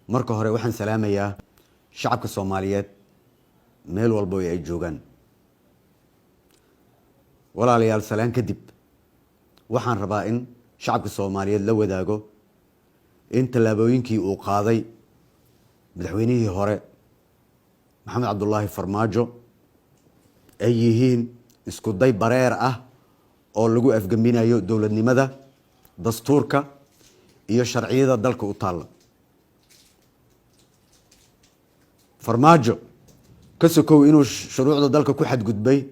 Marka hore waxaan salaamayaa shacabka Soomaaliyeed meel walba ay joogaan. Walaalayaal, salaan kadib, waxaan rabaa in shacabka Soomaaliyeed la wadaago in tallaabooyinkii uu qaaday madaxweynihii hore Maxamed Cabdulaahi Farmaajo ay yihiin isku day bareer ah oo lagu afgembinayo dowladnimada, dastuurka iyo sharciyada dalka u taalla. Farmaajo, ka sokow inuu shuruucda dalka ku xadgudbay,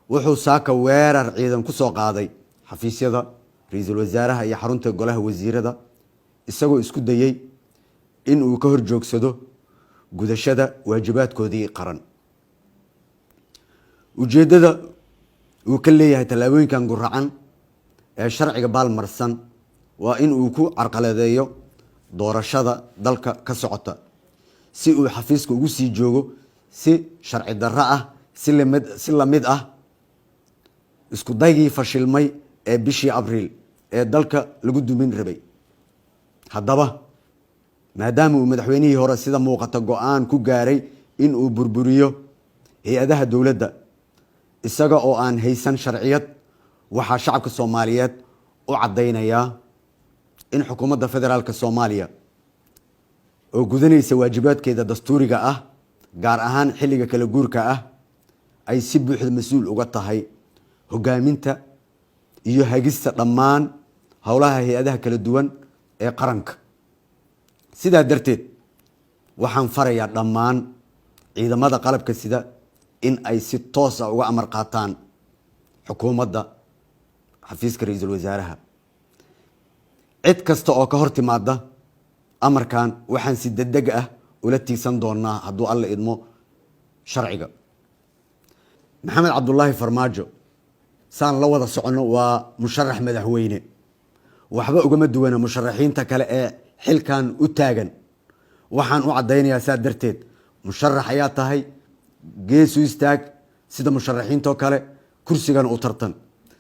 wuxuu saaka weerar ciidan ku soo qaaday xafiisyada ra-iisul wasaaraha iyo xarunta golaha wasiirada, isagoo isku dayey in uu ka hor joogsado gudashada waajibaadkoodii qaran. Ujeeddada uu ka leeyahay tallaabooyinkan guracan ee sharciga baalmarsan waa in uu ku carqaladeeyo doorashada dalka ka socota, si uu xafiiska ugu sii joogo si sharci darro ah, si lamid ah isku daygii fashilmay ee bishii Abriil ee dalka lagu dumin rabay. Haddaba, maadaama uu madaxweynihii hore sida muuqata go-aan ku gaaray in uu burburiyo hay-adaha dowladda isaga oo aan haysan sharciyad, waxaa shacabka Soomaaliyeed u caddaynayaa in xukuumadda federaalka Soomaaliya oo gudanaysa waajibaadkeeda dastuuriga ah, gaar ahaan xilliga kala guurka ah, ay si buuxda mas-uul uga tahay hogaaminta iyo hagista dhammaan howlaha hay-adaha kala duwan ee qaranka. Sidaa darteed, waxaan farayaa dhammaan ciidamada qalabka sida in ay si toos ah uga amar qaataan xukuumadda, xafiiska ra-iisul wasaaraha. Cid kasta oo ka hor timaada amarkan waxaan si degdeg ah ula tiigsan doonaa, hadduu Alla idmo, sharciga. Maxamed Cabdulaahi Farmaajo, saan la wada soconno, waa musharax madaxweyne. Waxba ugama duwana musharaxiinta kale ee xilkan u taagan. Waxaan u caddaynayaa saa darteed, musharax ayaa tahay, geesu istaag sida musharaxiintoo kale, kursigana u tartan.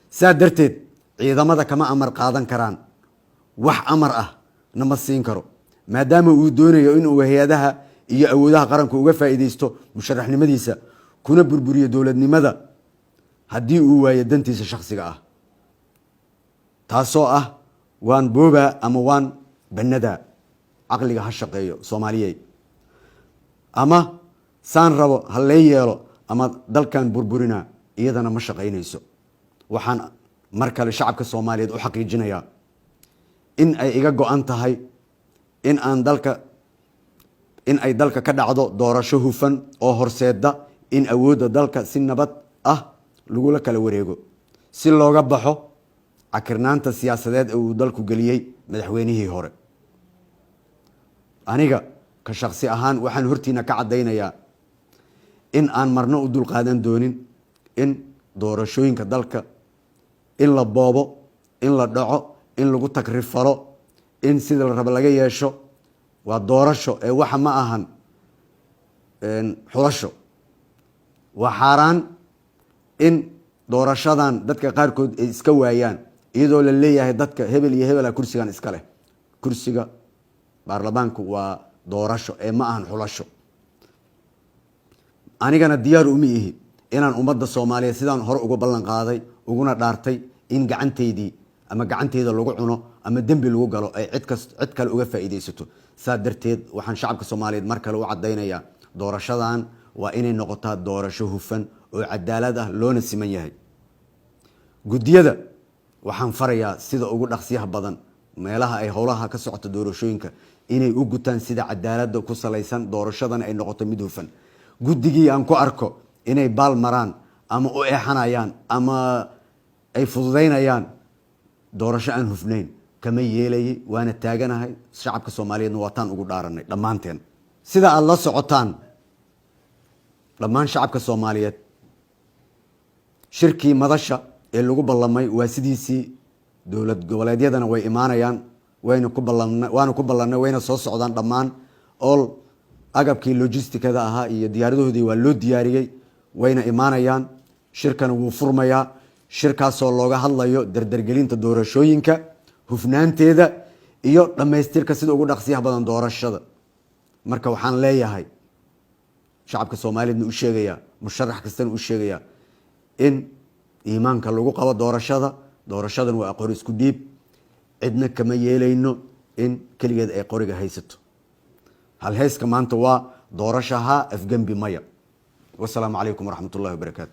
Saa darteed, ciidamada kama amar qaadan karaan, wax amar ah nama siin karo, maadaama uu doonayo inuu hay-adaha iyo awoodaha qaranku uga faa'iideysto musharaxnimadiisa, kuna burburiyo dowladnimada haddii uu waayo dantiisa shakhsiga ah, taasoo ah waan boobaa ama waan bannadaa. Caqliga ha shaqeeyo, Soomaaliyey. Ama saan rabo ha lee yeelo ama dalkan burburina, iyadana ma shaqaynayso. Waxaan mar kale shacabka Soomaaliyeed u xaqiijinayaa in ay iga go-an tahay in ay dalka ka dhacdo doorasho hufan oo horseeda in awoodda dalka si nabad ah lagula kala wareego, si looga baxo cakirnaanta siyaasadeed ee uu dalku geliyey madaxweynihii hore. Aniga ka shaksi ahaan, waxaan hortiina ka caddaynayaa in aan marno u dulqaadan doonin in doorashooyinka dalka in la boobo, in la dhaco, in lagu takrifalo, in sida la rabo laga yeesho. Waa doorasho ee waxa ma ahan xulasho. Waa xaaraan in doorashadan dadka qaarkood ay iska waayaan, iyadoo la leeyahay dadka hebel iyo hebela kursigan iska leh. Kursiga baarlamaanku waa doorasho ee ma ahan xulasho. Anigana diyaar uma ihi inaan ummadda Soomaaliyeed, sidaan hore uga ballan qaaday uguna dhaartay, in gacantaydii ama gacanteyda lagu cuno ama dembi lagu galo ay cid kale uga faa'iidaysato. Saa darteed, waxaan shacabka Soomaaliyeed mar kale u caddaynayaa, doorashadan waa inay noqotaa doorasho hufan oo cadaalad ah, loona siman yahay. Guddiyada waxaan farayaa sida ugu dhaqsiyaha badan meelaha ay howlaha ka socoto doorashooyinka inay u gutaan sida cadaaladda ku salaysan, doorashadana ay noqoto mid hufan. Guddigii aan ku arko inay baal maraan ama u eexanayaan ama ay fududaynayaan doorasho aan hufnayn, kama yeelayay, waana taaganahay. Shacabka Soomaaliyeedna waataan ugu dhaaranay dhammaanteen. Sida aada la socotaan, dhammaan shacabka Soomaaliyeed, shirkii madasha ee lagu ballamay waa sidiisii. Dowlad goboleedyadana way imaanayaan, wayna ku ballan waana ku ballannay, wayna soo socdaan. Dhammaan all agabkii logisticada ahaa iyo diyaaradahoodii waa loo diyaariyey, wayna imaanayaan. Shirkana wuu furmayaa, shirkaasoo looga hadlayo dardargelinta doorashooyinka, hufnaanteeda. iyo dhammaystirka sida ugu dhaqsiyaha badan doorashada. Marka waxaan leeyahay, shacabka Soomaaliyeedna u sheegayaa, musharax kastana u sheegayaa, in iimaanka lagu qabo doorashada. Doorashadan waa qori isku dhiib. Cidna kama yeelayno in keligeed ay qoriga haysato. Halheyska maanta waa doorashaha, afgembi maya. Wasalaamu calaykum waraxmat ullahi wabarakaatu.